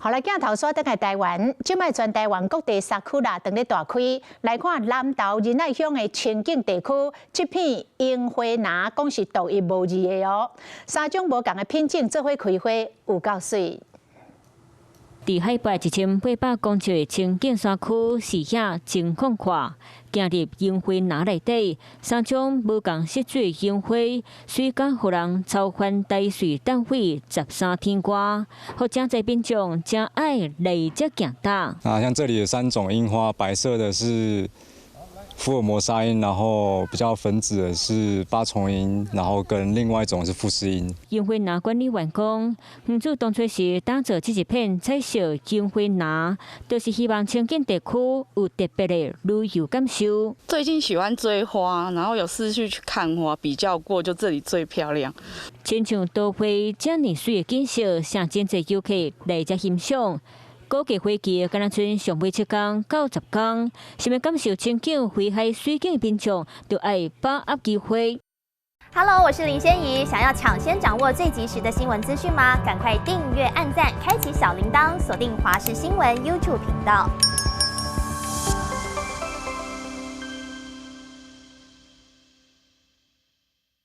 好來，鏡頭煞轉來台灣，這擺全台灣各地沙庫啦，當咧大開。來看南投仁愛鄉的清境地區，這片櫻花林講是獨一無二的哦。三種無仝的品種做伙開花，有夠媠。佇海拔1800公尺的清境山區，視野真廣闊。行入櫻花林內底，三種無仝色水櫻花，媠甲予人超凡台穗淡水十三天歌，予誠濟民眾誠愛來遮行搭。啊，像這裡有三種櫻花，白色的是福爾摩沙櫻，然後比較粉紫的是八重櫻，然後跟另外一種是富士櫻。櫻花林管理員講，園主當初時打造這一片彩色櫻花林，就是希望清境地區有特別的旅遊感受。最近喜歡追花，然後有四處去看花，比較過就這裡最漂亮。親像桃花遮爾媠的景色，吸真濟遊客來遮欣賞。估計花期敢若賰上尾7工到10工，想欲感受清境花海水景的民眾，就愛把握機會。 Hello，我是林仙怡，想要搶先掌握最及時的新聞資訊嗎？趕快訂閱、按讚、開啟小鈴鐺，鎖定華視新聞 YouTube 頻道。